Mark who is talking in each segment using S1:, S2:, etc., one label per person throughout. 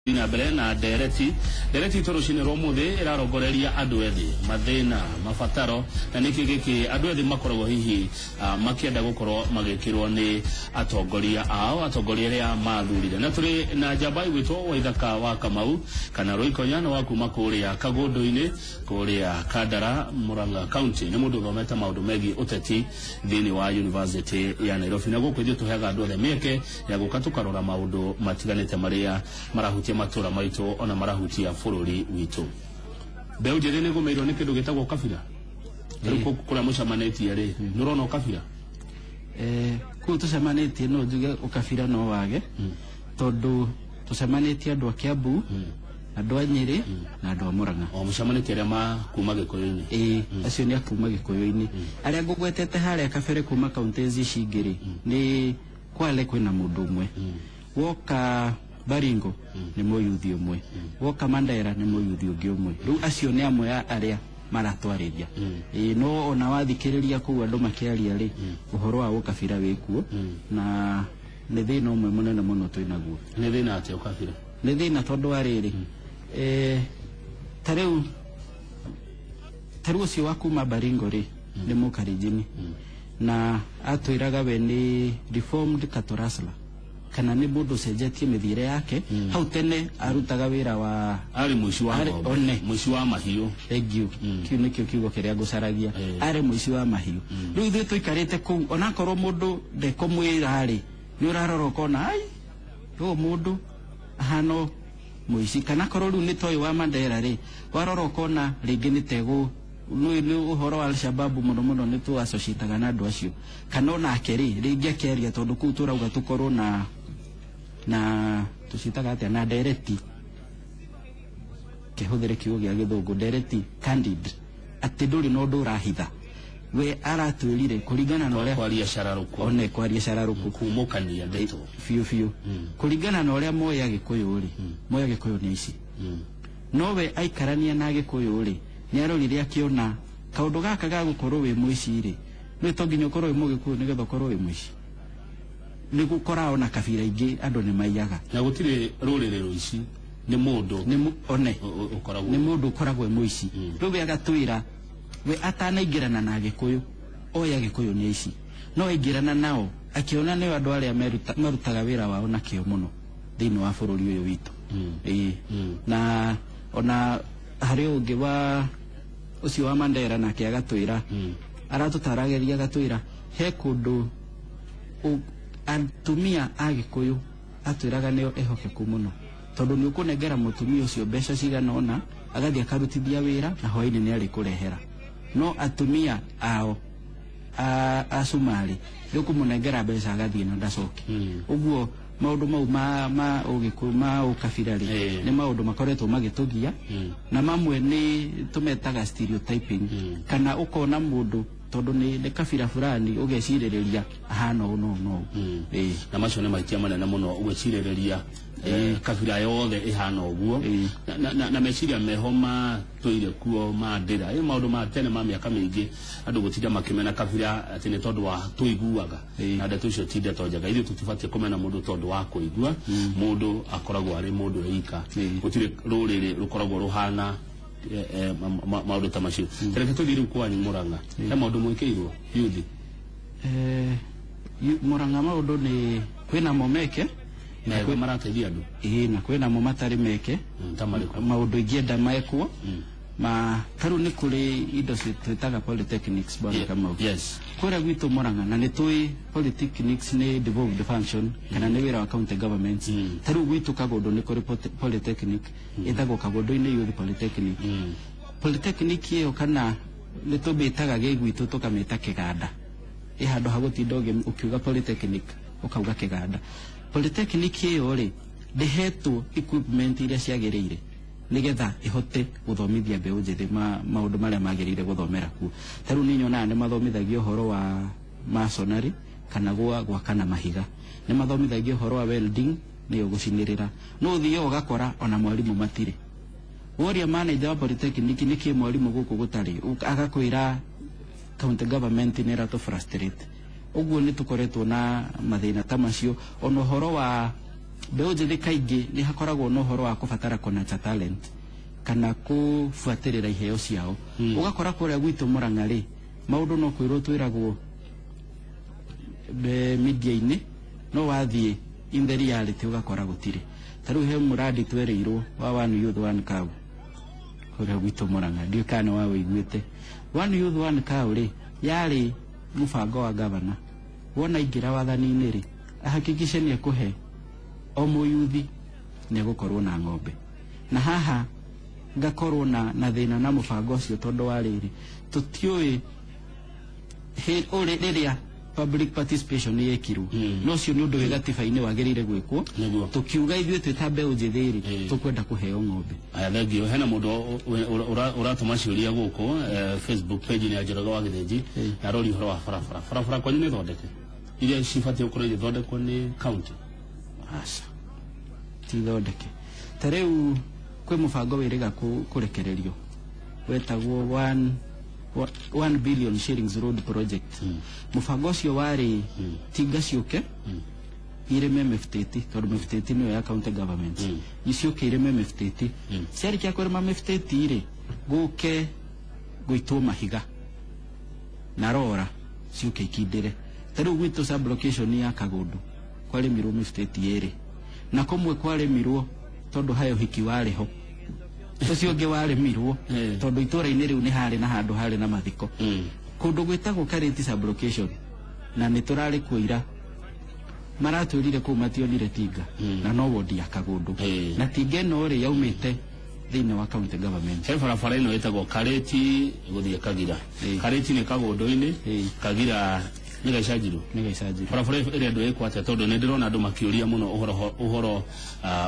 S1: Na mbere na ndereti ndereti itũ rũcinĩ rwa ũmũthĩ ĩrarongoreria andũ ethĩ, mathĩna, mabataro na nĩkĩ gĩkĩ andũ ethĩ makoragwo hihi makĩenda gũkorwo magĩkĩrwo nĩ atongoria ao, atongoria arĩa mathurire. Na tũrĩ na njamba ĩgwĩtwo Waithaka wa Kamau kana Rũikonya, nĩ wa kuma kũrĩa Kagũndũ-inĩ kũrĩa Kandara, Murang'a County. Nĩ mũndũ ũthomete maũndũ megiĩ ũteti thĩinĩ wa University ya Nairobi. Na gũkũ ithuĩ tũheaga andũ othe mĩeke ya gũka tũkarora maũndũ matiganĩte marĩa marahutia matũra maitũ ona marahutia bũrũri witũ. Mbeũ njĩthĩ nĩ ĩgũmĩirwo nĩ kĩndũ gĩtagwo kabira. Rĩu kũrĩa mũcemanĩtie rĩ, nĩ ũrona ũkabira?
S2: Kũu tũcemanĩtie no njuge ũkabira no wage, tondũ tũcemanĩtie andũ a Kiambu, andũ a Nyĩrĩ na andũ a Murang'a.
S1: O mũcemanĩtie arĩa ma kuma Gĩkũyũ-inĩ?
S2: Ĩĩ, acio nĩ a kuma Gĩkũyũ-inĩ. Arĩa ngũgwetete harĩa kabere kuma kaunti ici ingĩ rĩ, nĩ Kwale kwĩna mũndũ ũmwe, woka Baringo nĩ mũyuthi ũmwe, woka Mandera nĩ mũyuthi ũngĩ ũmwe. Rĩu acio nĩ amwe a arĩa maratwarĩria. Ĩĩ, no ona wathikĩrĩria kũu andũ makĩaria rĩ, ũhoro wa ũkabira wĩkuo na nĩ thĩna ũmwe mũnene mũno twĩnaguo.
S1: Nĩ thĩna atĩa ũkabira?
S2: Nĩ thĩna tondũ wa rĩrĩ, ta rĩu ũcio wa kuma Baringo rĩ, nĩ Mũkarinjini na atwĩraga we nĩ reformed cattle rustler, kana nĩ mũndũ ũcenjetie mĩthiĩre yake. Hau tene arutaga wĩra wa
S1: arĩ mũici wa
S2: Arĩ-
S1: ng'ombe.
S2: One.
S1: Mũici wa mahiũ.
S2: Thank you. Kiu nĩkĩo kiugo kĩrĩa ngũcaragia. Arĩ mũici wa mahiũ. Rĩu ithuĩ tũikarĩte kũu, onakorwo mũndũ ndekũmwĩra rĩ, nĩ ũrarora ũkona ai ũyũ mũndũ ahana mũici. Kana korwo rĩu nĩ toyũ wa Mandera rĩ, warora ũkona rĩngĩ nĩ tegũ nĩ ũhoro wa Alshababu mũno mũno nĩ tũ associataga na andũ acio. Kana onake rĩ, rĩngĩ akĩaria, tondũ kũu tũrauga tũkorwo na tũciĩtaga atĩa, na ndereti, kĩhũthĩre kiugo gĩa Gĩthũngũ ndereti candid, atĩ ndũrĩ na ũndũ ũrahitha. We aratwĩrire kũringana na ũrĩa
S1: kwaria cararũkũ.
S2: One, kwaria cararũkũ.
S1: Kumũkania ndeto.
S2: Biũ biũ. Kũringana na ũrĩa moĩ Agĩkũyũ rĩ, moĩ Agĩkũyũ nĩ ici. No we aikarania na Agĩkũyũ rĩ, nĩ arorire akĩona kaũndũ gaka ga gũkorwo wĩ mũici rĩ, nĩ to nginya ũkorwo wĩ Mũgĩkũyũ nĩgetha ũkorwo wĩ mũici. Nĩ gũkora ona kabira ingĩ andũ nĩ maiyaga.
S1: Na gũtirĩ rũrĩrĩ rũici, nĩ mũndũ
S2: nĩ one
S1: ũkoragwo
S2: nĩ mũndũ ũkoragwo e mũici. Rĩu we agatwĩra we atanaingĩrana na Agĩkũyũ oĩ Agĩkũyũ nĩ aici, no aingĩrana nao akĩona nĩo andũ arĩa marutaga wĩra wao na kĩo mũno thĩinĩ wa bũrũri ũyũ witũ. Ĩĩ. Na ona harĩ ũngĩ wa ũcio wa Mandera, nake agatwĩra, aratũtaragĩria agatwĩra he kũndũ atumia a Gĩkũyũ atwĩraga nĩo ehokeku mũno, tondũ nĩ ũkũnengera mũtumia ũcio mbeca cigana ũna, agathiĩ akarutithia wĩra na hwainĩ nĩ arĩkũrehera. No atumia ao a Cumarĩ nĩ ũkũmũnengera mbeca agathiĩ na ndacoke. Ũguo maũndũ mau ma ũgĩkũyũ ma ũkabira rĩ, nĩ maũndũ makoretwo magĩtũgia, na mamwe nĩ tũmetaga stereotyping, kana ũkona mũndũ tondũ nĩ kabira fulani ũgecirĩrĩria ahana ũũ na ũũ na ũũ. Ĩĩ.
S1: Na macio nĩ mahĩtia manene mũno, gwĩcirĩrĩria kabira yothe ĩhana ũguo. Na meciria meho matũire kuo ma ndĩra ĩ maũndũ ma tene ma mĩaka mĩingĩ, andũ gũtinda makĩmena kabira atĩ nĩ tondũ wa tũiguaga. Na ndeto icio ti ndeto njega. Ithuĩ tũtibatiĩ kũmena mũndũ tondũ wa kũigua. Mũndũ akoragwo arĩ mũndũ eika. Gũtirĩ rũrĩrĩ rũkoragwo rũhana maũndũ ta macio. Reke tũthiĩ rĩu kwanyu Mũrang'a, he maũndũ mwĩkĩirwo yuthi?
S2: Mũrang'a maũndũ nĩ kwĩna mo meke
S1: mega marateithia andũ.
S2: Ĩĩ, na kwĩna mo matarĩ meke.
S1: Ta marĩkũ?
S2: Maũndũ ingĩenda mekwo ma tarĩu nĩ kũrĩ indo twĩtaga polytechnics, bwana Kamau. Kũrĩa gwitũ Mũrang'a, na nĩ tũĩ polytechnics nĩ devolved function kana nĩ wĩra wa county governments. Tarĩu gwitũ Kagũndũ nĩ kũrĩ polytechnic ĩtagwo Kagũndũ-inĩ Youth Polytechnic. Polytechnic ĩyo kana nĩ tũmĩtaga gĩgwitũ tũkamĩta kĩganda, ĩ handũ ha gũtinda ũkiuga polytechnic ũkauga kĩganda. Polytechnic ĩyo rĩ, ndĩhetwo equipment iria ciagĩrĩire nigetha ihote gũthomithia mbeũ njĩthĩ maũndũ marĩa magĩrĩire gũthomera kuo. Ta rĩu nĩ nyonaga nĩ mathomithagia ũhoro wa masonry kana gwaka na mahiga, nĩ mathomithagia ũhoro wa welding, nĩyo gũcinĩrĩra, no ũthiĩ ũgakora ona mwarimũ matirĩ. Woria manager wa polytechnic nĩkĩ mwarimũ gũkũ gũtarĩ, agakwĩra county government nĩ ĩratũ frustrate. Ũguo nĩ tũkoretwo na mathĩna ta macio, ona ũhoro wa Mbeũ njĩthĩ kaingĩ nĩ hakoragwo na ũhoro wa kũbatara kũnurture talent kana kũbuatĩrĩra iheo ciao. Ũgakora kũrĩa gwitũ Murang'a rĩ, maũndũ no kwĩrwo twĩragwo media-inĩ, no wathiĩ in the reality ũgakora gũtirĩ. Ta rĩu he mũrandi twerĩirwo wa One Youth One Cow kũrĩa gwitũ Murang'a, ndiũĩ kana nĩ wawĩiguĩte. One Youth One Cow rĩ, yarĩ mũbango wa gavana wona aingĩra wathani-inĩ rĩ, ahakikishe nĩ ekũhe o mũyuthi nĩ egũkorwo na ng'ombe. Na haha ngakorwo na thĩna na mũbango ũcio, tondũ wa rĩrĩ, tũtiũĩ rĩrĩa public participation yekirwo, no ũcio nĩ ũndũ wĩ gatiba-inĩ wagĩrĩire gwĩkwo. Tũkiuga ithuĩ twĩ ta mbeũ njĩthĩ rĩ, tũkwenda kũheo ng'ombe.
S1: Aya, thengio. Hena mũndũ ũratũma ciũria gũkũ Facebook page nĩ ya Njoroge wa Gĩthĩnji, na arori ũhoro wa barabara. Barabara kwanyu nĩ thondeke iria cibatiĩ gũkorwo igĩthondekwo nĩ county?
S2: Aca, ti thondeke. Ta rĩu kwĩ mũbango wĩrĩga kũrekererio wetagwo 1 billion shillings road project. Mũbango ũcio warĩ tinga ciũke irĩme mĩbutĩti, tondũ mĩbutĩti nĩyo ya county government, ciũke irĩme mĩbutĩti. Ciarĩkia kũrĩma mĩbutĩti rĩ, gũke gũitwo mahiga na rora ciũke ikindĩre. Ta rĩu gwitũ sub-location ya Kagundu kwarĩmirwo mĩbutĩti ĩrĩ, na kũmwe kwarĩmirwo tondũ hayo hiki warĩ ho, ũcio ũngĩ warĩmirwo tondũ itũra-inĩ rĩu nĩ harĩ na handũ harĩ na mathiko, kũndũ gwĩtagwo Karĩti sub-location, na nĩ tũrarĩ kuo ira. Maratwĩrire kũu mationire tinga, na no wodi ya Kagundu, na tinga ĩno rĩ, yaumĩte thĩinĩ wa county government.
S1: He barabara ĩno ĩtagwo Karĩti gũthiĩ Kagira. Karĩti nĩ Kagũndũ-inĩ, Kagira nĩ Gaicanjirũ.
S2: Nĩ Gaicanjirũ.
S1: Barabara ĩrĩa andũ ĩkwo atĩa? Tondũ nĩ ndĩrona andũ makĩũria mũno ũhoro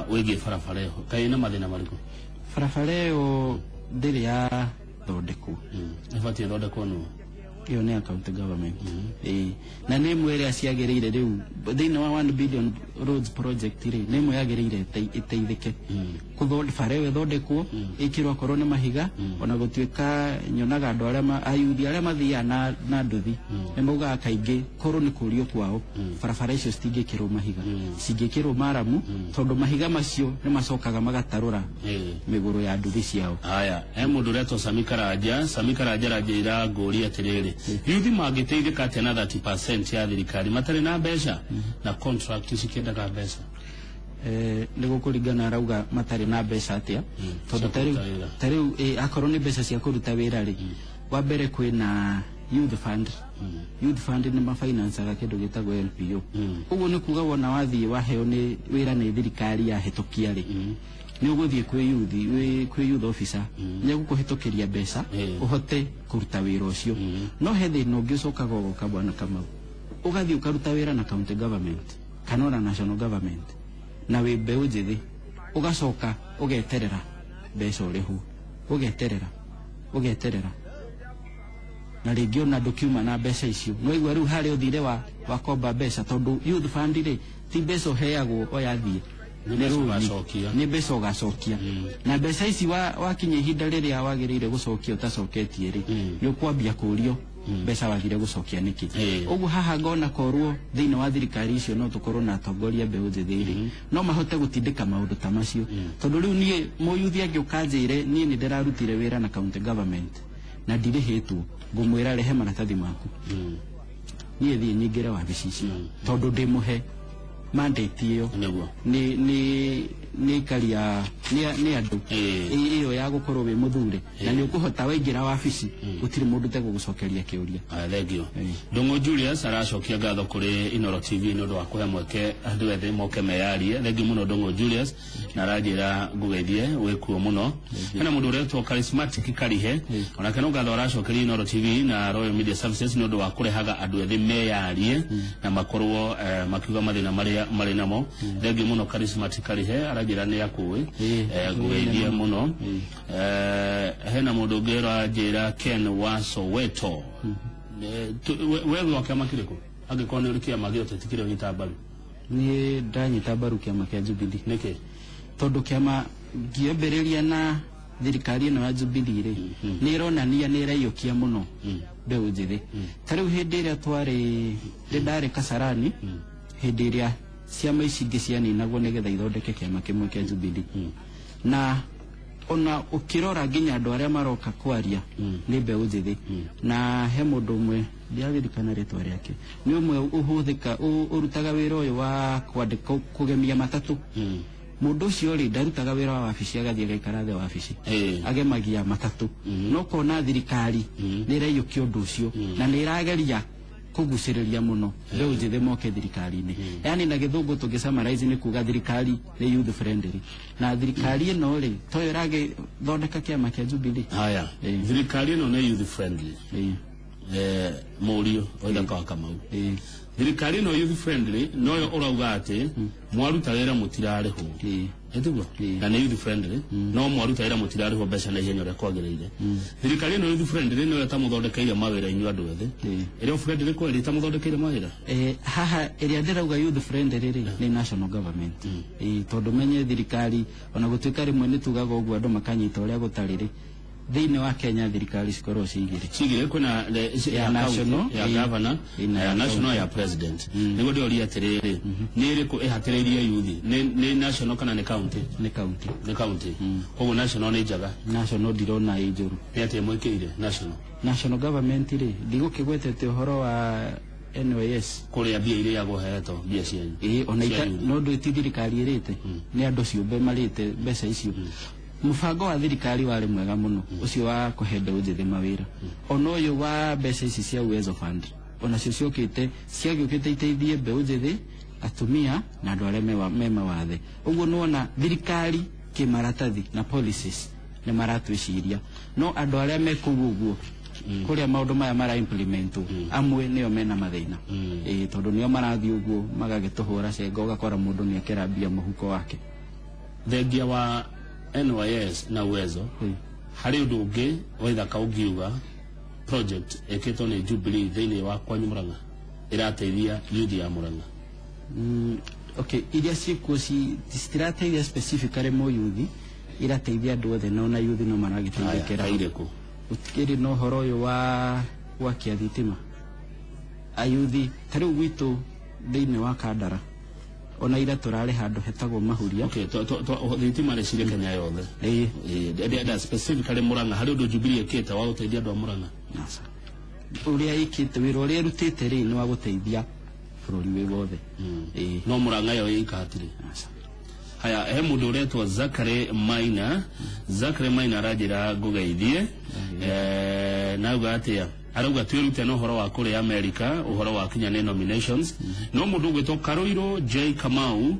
S1: wĩgiĩ barabara ĩyo. Kaĩ ĩna mathĩna marĩkũ?
S2: Barabara ĩyo ndĩrĩ yathondekwo.
S1: Ĩbatiĩ ĩthondekwo nũ?
S2: Ĩyo nĩ ya county government. Ĩĩ, na nĩ ĩmwe ĩrĩa ciagĩrĩire rĩu thĩinĩ wa 1 billion roads project rĩ, nĩ ĩmwe yagĩrĩire ĩteithĩke kũthonde bara ĩyo, ĩthondekwo, ĩkĩrwo akorwo nĩ mahiga. Ona gũtuĩka nyonaga andũ arĩa ayuthi arĩa mathiaga na nduthi nĩ maugaga kaingĩ korwo nĩ kũrio kwao, barabara icio citingĩkĩrwo mahiga, cingĩkĩrwo maramu, tondũ mahiga macio nĩ macokaga magatarũra mĩgũrũ ya nduthi ciao.
S1: Haya, he mũndũ ũretwo Sami Karanja. Sami Karanja aranjĩra ngũrie atĩrĩrĩ, yuthi mangĩteithĩka atĩa na 30% ya thirikari matarĩ na mbeca, na contract cikĩendaga mbeca?
S2: Nĩ gũkũringana arauga matarĩ na mbeca atĩa, tondũ
S1: cia
S2: ta rĩu
S1: kũruta wĩra.
S2: Ta rĩu akorwo nĩ mbeca cia kũruta wĩra rĩ, wa mbere kwĩna youth fund. Youth fund nĩ mafinancaga kĩndũ gĩtagwo LPO. Ũguo nĩ kuga wona wathiĩ waheo nĩ wĩra nĩ thirikari yahĩtũkia rĩ, nĩ ũgũthiĩ kwĩ youth kwĩ youth officer, nĩ egũkũhĩtũkĩria mbeca ũhote kũruta wĩra ũcio. No he thĩna ũngĩ ũcokaga ũgoka, bwana Kamau. Ũgathiĩ ũkaruta wĩra na county government kana ona national government na wĩ mbeũ njĩthĩ, ũgacoka ũgeterera mbeca ũrĩhwo, ũgeterera, ũgeterera, na rĩngĩ ona ndũkiuma na mbeca icio. Nĩwaigua rĩu harĩa ũthire wa wakomba mbeca, tondũ youth fund rĩ, ti mbeca ũheagwo o yathiĩ.
S1: Nĩ mbeca
S2: rũni.
S1: Ũgacokia.
S2: Nĩ mbeca ũgacokia, na mbeca ici wakinya ihinda rĩrĩa wagĩrĩire gũcokia ũtacoketie rĩ, nĩ ũkwambia kũrio mbeca wagire gũcokia nĩkĩ. Ũguo haha ngona korwo thĩinĩ wa thirikari icio no tũkorwo na atongoria mbeũ njĩthĩ rĩ, no mahote gũtindĩka maũndũ ta macio, tondũ rĩu niĩ mũyuthi angĩũka njĩre niĩ nĩ ndĩrarutire wĩra na county government na ndirĩhĩtwo, ngũmwĩra rehe maratathi maku, niĩ thiĩ nyingĩre wabici icio, tondũ ndĩmũhe mandate ĩyo. Nĩ ikaria nĩ andũ ĩyo ya gũkorwo wĩ mũthure, na nĩ ũkũhota waingĩra wabici gũtirĩ mũndũ ũtegũgũcokeria kĩũria.
S1: Aya, thengio. Ndung'u Julius aracokia ngatho kũrĩ Inoro TV nĩ ũndũ wa kũhe mweke andũ ethĩ moke meyarie. Thengio mũno, Ndung'u Julius, na aranjĩra ngũgeithie wĩkuo mũno. Hena mũndũ ũretwo Charismatic Karihe, onake no ngatho aracokeria Inoro TV na Royal Media Services nĩ ũndũ wa kũrehaga andũ ethĩ meyarie na makorwo makiuga mathĩna marĩa marĩ namo. Thengio mũno, Charismatic Karihe, aranjĩra nĩ akũĩ. Ngũgeithie mũno. Hena mũndũ ũngĩ ũranjĩra Ken wa Soweto. We wĩ wa kĩama kĩrĩkũ, angĩkorwo nĩ ũrĩ kĩama gĩa ũteti kĩrĩa ũnyitaga mbaru?
S2: Niĩ ndanyita mbaru kĩama kĩa Jubilee.
S1: Nĩkĩ?
S2: Tondũ kĩama ngĩambĩrĩria na thirikari ĩno ya Jubilee rĩ, nĩ ĩronania nĩ ĩraiyũkia mũno mbeũ njĩthĩ. Ta rĩu hĩndĩ ĩrĩa twarĩ, ndĩ ndarĩ Kasarani hĩndĩ ĩrĩa Ciama ici ingĩ cianinagwo nĩgetha ithondeke kĩama kĩmwe kĩa Jubilee. Na ona ũkĩrora nginya andũ arĩa maroka kwaria nĩ mbeũ njĩthĩ. Na he mũndũ ũmwe, ndiaririkana rĩtwa rĩake, nĩ ũmwe ũhũthĩka ũrutaga wĩra ũyũ wa kwandĩka kũgemia matatũ. Mũndũ ũcio rĩ, ndarutaga wĩra wa wabici, agathiĩ agaikara thĩ wabici agemagia matatũ. No kona thirikari nĩ ĩraiyũkia ũndũ ũcio na nĩ ĩrageria kũgucĩrĩria mũno mbeũ njĩthĩ moke thirikari-inĩ. Yani na gĩthũngũ tũngĩ summarize nĩ kuga thirikari nĩ youth friendly, na thirikari ĩno rĩ, toyo ĩragĩthondeka kĩama kĩa Jubilee.
S1: Haya. Thirikari ĩno nĩ youth friendly. Mũriũ waithaka wa Kamau, thirikari ĩno youth friendly noyo ũrauga atĩ mwaruta wĩra mũtirarĩhwo. Ĩtiguo? Na nĩ youth friendly, no mwaruta wĩra mũtirarĩhwo mbeca na ihenya ũrĩa kwagĩrĩire. Thirikari ĩno youth friendly noyo tamũthondekeire mawĩra inyuĩ andũ ethĩ. Ĩrĩa friendly kweli tamũthondekeire mawĩra?
S2: Haha ĩrĩa ndĩrauga youth friendly rĩ, nĩ national government. Tondũ menye thirikari, ona gũtuĩka rĩmwe nĩ tugaga ũguo andũ makanyita ũrĩa gũtarĩ rĩ, thĩinĩ wa Kenya thirikari cikorwo ci igĩrĩ.
S1: Cigire kwĩna
S2: Ya national,
S1: ya governor,
S2: na
S1: ya
S2: ya
S1: national, ya president. Nĩguo ndĩroria atĩrĩrĩ, nĩ ĩrĩkũ ĩhatĩrĩirie youth? Nĩ national kana nĩ county?
S2: Nĩ county.
S1: Nĩ county. Koguo national nĩ njega?
S2: National ndirona ĩ njũru.
S1: Nĩ atĩa mwĩkĩire national?
S2: National government rĩ, ndigũkĩgwetete ũhoro wa NYS.
S1: Kũrĩa mbia iria hetwo mbia cianyu.
S2: Ona
S1: Cia
S2: ita
S1: youth.
S2: No ndũ ti thirikari ĩrĩte, nĩ andũ ciũmbe marĩte mbeca icio. Mũbango wa thirikari warĩ mwega mũno, ũcio wa kũhe mbeũ njĩthĩ mawĩra. Ona ũyũ wa mbeca ici cia Uwezo Fund, onacio ciokĩte, ciagĩũkĩte iteithie mbeũ njĩthĩ, atumia na andũ arĩa me mawathe. Ũguo nĩwona thirikari kĩmaratathi na policies nĩ maratwĩciria, no andũ arĩa me kũu ũguo kũrĩa maũndũ maya mara implementwo, amwe nĩo mena mathĩna. Tondũ nĩo marathiĩ ũguo magagĩtũhũra cenga, ũgakora mũndũ nĩ ekĩra mbia mũhuko wake.
S1: Thengia wa NYS na Uwezo, harĩ ũndũ ũngĩ waithaka ũngiuga project ĩkĩtwo nĩ Jubilee thĩinĩ wa kwanyu Murang'a ĩrateithia youth ya Murang'a?
S2: Okay, iria ciĩkuo citirateithia specifically mũyuthi, irateithia andũ othe, no na yuthi no maragĩteithĩkĩra.
S1: Ta irĩkũ?
S2: Gũtikĩrĩ na ũhoro ũyũ wa gwakia thitima ayuthi. Ta rĩu gwitũ thĩinĩ wa Kandara, ona ira tũrarĩ handũ hetagwo Mahuria.
S1: Okay, thitima nĩ cirĩ Kenya yothe. Ndĩrenda specifically Murang'a, harĩ ũndũ Jubilee ĩkĩte wa gũteithia andũ a Murang'a?
S2: Aca. Ũrĩa ĩkĩte, wĩra ũrĩa ĩrutĩte rĩ, nĩ wa gũteithia bũrũri wĩ wothe.
S1: No Murang'a yo ĩika hatirĩ?
S2: Aca.
S1: Haya, he mũndũ ũretwo Zachary Maina. Zachary Maina aranjĩra ngũgeithie. Na auga atĩa? Arauga twĩrute na ũhoro wa kũrĩa America, ũhoro wa kinya nĩ nominations. No mũndũ ũgwĩtwo Karũirũ J Kamau,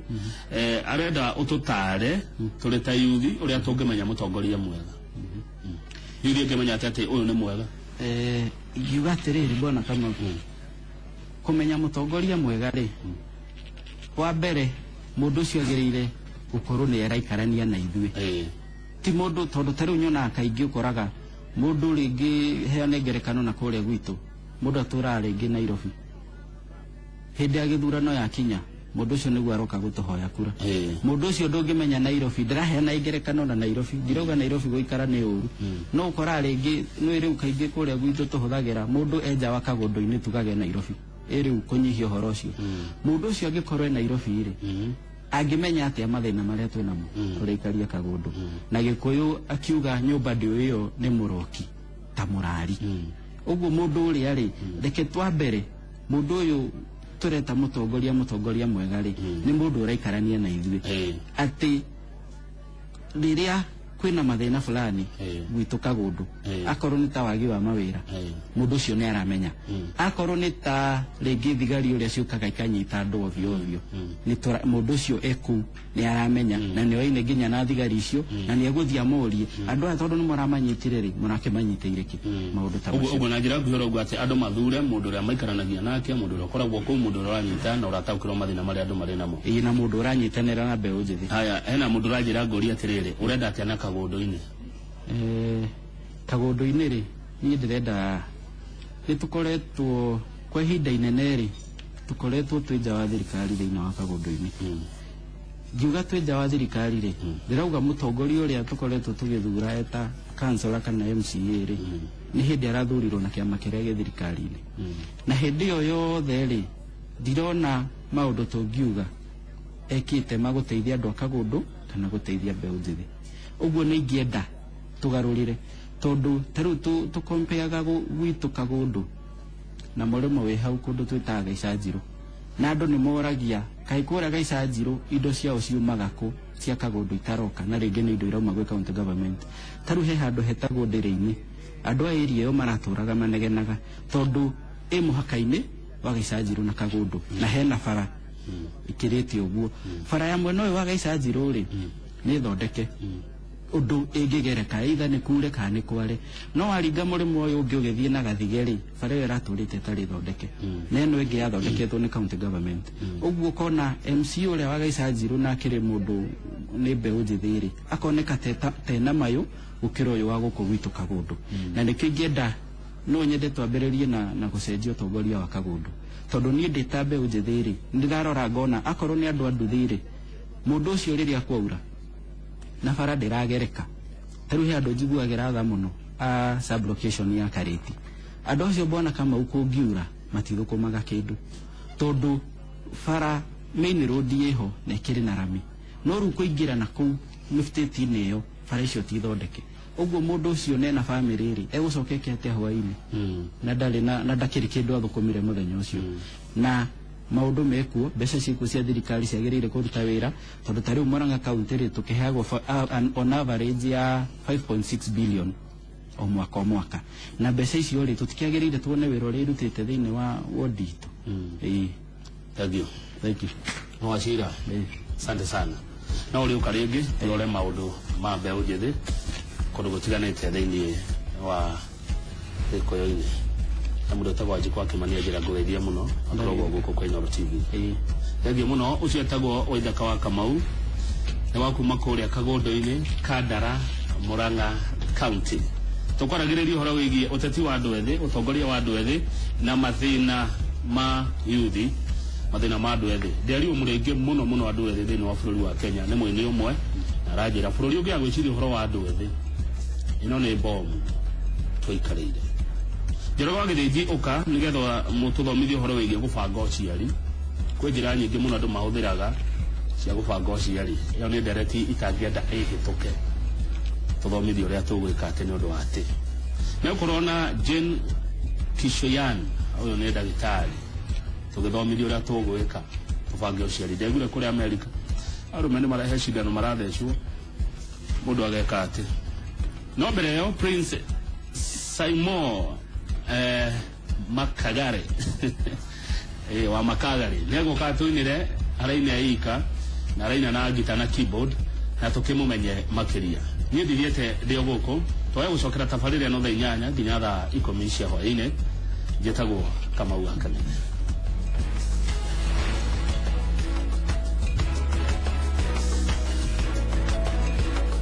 S1: arenda ũtũtare tũrĩ ta yuthi ũrĩa tũngĩmenya mũtongoria mwega. Yuthi ĩngĩmenya atĩa atĩ ũyũ nĩ mwega?
S2: Ingiuga atĩrĩrĩ, bwana Kamau, kũmenya mũtongoria mwega rĩ, wa mbere mũndũ ũcio agĩrĩire gũkorwo nĩ araikarania na ithuĩ. Ti mũndũ, tondũ ta rĩu nyonaga kaingĩ ũkoraga mũndũ rĩngĩ, heane ngerekano na kũrĩa gwitũ, mũndũ atũraga rĩngĩ Nairobi, hĩndĩ ya gĩthurano yakinya mũndũ ũcio nĩguo aroka gũtũhoya kura. Mũndũ ũcio ndũngĩmenya Nairobi. Ndĩraheana ngerekano na Nairobi, ndirauga Nairobi gũikara nĩ ũru, no ũkoraga rĩngĩ nĩ rĩu kaingĩ kũrĩa gwitũ tũhũthagĩra mũndũ enja wa kagũndũ-inĩ tugage Nairobi. Ĩ rĩu kũnyihia ũhoro ũcio, mũndũ ũcio angĩkorwo e Nairobi rĩ, angĩmenya atĩa mathĩna marĩa twĩ namo tũrĩikaria kagũndũ? Na gĩkũyũ akiuga nyũmba ndĩũĩyo nĩ mũroki ta mũrari. Ũguo mũndũ ũrĩa rĩ, reke twambere mũndũ ũyũ tũreta mũtongoria, mũtongoria mwega rĩ, nĩ mũndũ ũraikarania na ithuĩ, atĩ rĩrĩa kwĩna mathĩna fulani gwitũ kagũndũ, akorwo nĩ ta wagi wa mawĩra, mũndũ ũcio nĩ aramenya. Akorwo nĩ ta rĩngĩ thigari ũrĩa ciũkaga ikanyita andũ ovyo ovyo, nĩ mũndũ ũcio ekũu nĩ aramenya na nĩ oine nginya na thigari icio, na nĩ egũthiĩ amorie andũ aya, tondũ nĩ mũramanyitire rĩ, mũrakĩmanyitĩire kĩ? Maũndũ ta
S1: ũguo
S2: macio.
S1: Ũguo na njĩra nguhĩ ũrauga atĩ andũ mathure mũndũ ũrĩa maikaranagia nake, mũndũ ũrĩa ũkoragwo kũu, mũndũ ũrĩa ũranyita na ũrataũkĩrwo mathĩna marĩa andũ marĩ namo.
S2: Ĩĩ, na mũndũ ũranyitanĩra na mbeũ njĩthĩ.
S1: Haya, hena mũndũ ũranjĩra ngũria atĩrĩrĩ, ũrenda atĩa na kagũndũ-inĩ?
S2: Kagũndũ-inĩ rĩ, niĩ ndĩrenda, nĩ tũkoretwo kwa ihinda inene rĩ, tũkoretwo twĩ nja wa thirikari thĩinĩ wa kagũndũ-inĩ. Ngiuga twĩ nja wa thirikari rĩ, ndĩrauga mũtongoria ũrĩa tũkoretwo tũgĩthura eta kansora kana MCA rĩ, nĩ hĩndĩ arathurirwo na kĩama kĩrĩa gĩ thirikari-inĩ. Na hĩndĩ ĩyo yothe rĩ, ndirona maũndũ tũngiuga ekĩte ma gũteithia andũ a Kagũndũ kana gũteithia mbeũ njĩthĩ. Ũguo nĩ ingĩenda tũgarũrĩre, tondũ ta rĩu tũkompeaga gwitũ Kagũndũ na mũrĩmo wĩ hau kũndũ twĩtaga Gaicanjirũ, na andũ nĩ moragia kaĩ kũrĩa Gaicanjirũ indo ciao ciumaga kũ cia Kagũndũ itaroka, na rĩngĩ nĩ indo irauma gwĩ county government. Ta rĩu he handũ hetagwo Ndĩrĩ-inĩ, andũ a area ĩyo maratũraga manegenaga tondũ ĩ mũhaka-inĩ wa Gaicanjirũ na Kagũndũ, na hena bara ikĩrĩte ũguo. Bara ya mwena ũyũ wa Gaicanjirũ rĩ, nĩ thondeke ũndũ ĩngĩgereka, either nĩ kure kana nĩ kware, no waringa mũrĩmo ũyũ ũngĩ ũgĩthiĩ na Gathige rĩ, bara ĩyo ĩratũrĩte ĩtarĩ thondeke, na ĩno ĩngĩ yathondeketwo nĩ county government. Ũguo ũkona MC ũrĩa wa Gaicanjirũ na akĩrĩ mũndũ nĩ mbeũ njĩthĩ rĩ, akoneka tena mayũ gũkĩra ũyũ wa gũkũ gwitũ Kagũndũ. Na nĩkĩo ingĩenda no nyende twambĩrĩrie na gũcenjia ũtongoria wa Kagũndũ, tondũ niĩ ndĩ ta mbeũ njĩthĩ rĩ, nĩndĩrarora ngona akorwo nĩ andũ a nduthi rĩ, mũndũ ũcio rĩrĩa kwaura na bara ndĩragereka, ta rĩu he andũ njiguagĩra tha mũno a sub-location ya Karĩti, andũ acio Bwana Kamau kũngiura matithũkũmaga kĩndũ, tondũ bara main road ĩho na ĩkĩrĩ na rami, no rĩu kũingĩra na kũu mĩbutĩti-inĩ ĩyo bara icio ti thondeke. Ũguo mũndũ ũcio nena bamĩrĩ rĩ, egũcoka eke atĩa hwaĩ-inĩ? Na ndarĩ na ndakĩrĩ kĩndũ athũkũmire mũthenya ũcio. Na maũndũ mekuo, mbeca ciĩkuo cia thirikari ciagĩrĩire kũruta wĩra, tondũ ta rĩu Murang'a county rĩ, tũkĩheagwo on average ya 5.6 billion o mwaka o mwaka, na mbeca icio rĩ, tũtikĩagĩrĩire tuone wĩra ũrĩa irutĩte thĩinĩ wa wodi itũ? Ĩĩ.
S1: Thank you.
S2: Thank you.
S1: No Wachira.
S2: Ĩĩ.
S1: Asante sana. No ũrĩũka rĩngĩ tũrore maũndũ ma mbeũ njĩthĩ kũndũ gũtiganĩte thĩinĩ wa Gĩkũyũ-inĩ. Na mũndũ ũtagwo Wanjikũ wa Kĩmani anjĩra ngũgeithie mũno, akoragwo gũkũ kwa Inooro TV.
S2: Ĩĩ.
S1: Thengiũ mũno. Ũcio etagwo Waithaka wa Kamau, nĩ wa kuma kũrĩa Kagũndũ-inĩ, Kandara, Murang'a County. Tũkwaragĩrĩria ũhoro wĩgiĩ ũteti wa andũ ethĩ, ũtongoria wa andũ ethĩ na mathĩna ma yuthi, mathĩna ma andũ ethĩ. Ndĩario mũrĩ aingĩ mũno mũno andũ ethĩ thĩinĩ wa bũrũri wa Kenya. Nĩ mũini ũmwe na aranjĩra bũrũri ũngĩ agwĩciria ũhoro wa andũ ethĩ, ĩno nĩ bomu tũikarĩire. Njoroge wa Gĩthĩnji, ũka nĩgetha mũtũthomithie ũhoro wĩgiĩ gũbanga ũciari. Kwĩ njĩra nyingĩ mũno andũ mahũthĩraga cia gũbanga ũciari. Ĩyo nĩ ndereti itangĩenda ĩhĩtũke, tũthomithie ũrĩa tũgwĩka atĩ nĩ ũndũ wa atĩ nĩ ũkorwo na Jane Kishoyan, ũyũ nĩ ndagĩtarĩ, tũgĩthomithio ũrĩa tũgwĩka tũbange ũciari. Ndaiguire kũrĩa Amerika arũme nĩ marehe cindano marathecwo mũndũ ageka atĩ. No mbere ĩyo, Prince Simon Makagare wa Makagare nĩ egũka tũinĩre, araina ika na araina na ngita na keyboard, na tũkĩmũmenye makĩria. Niĩ ndithiĩte ndĩ o gũkũ, twage gũcokera tabarĩra ĩno thaa 8 nginya thaa 10 cia hwaĩ-inĩ. Njĩtagwo Kamau wa Kanene.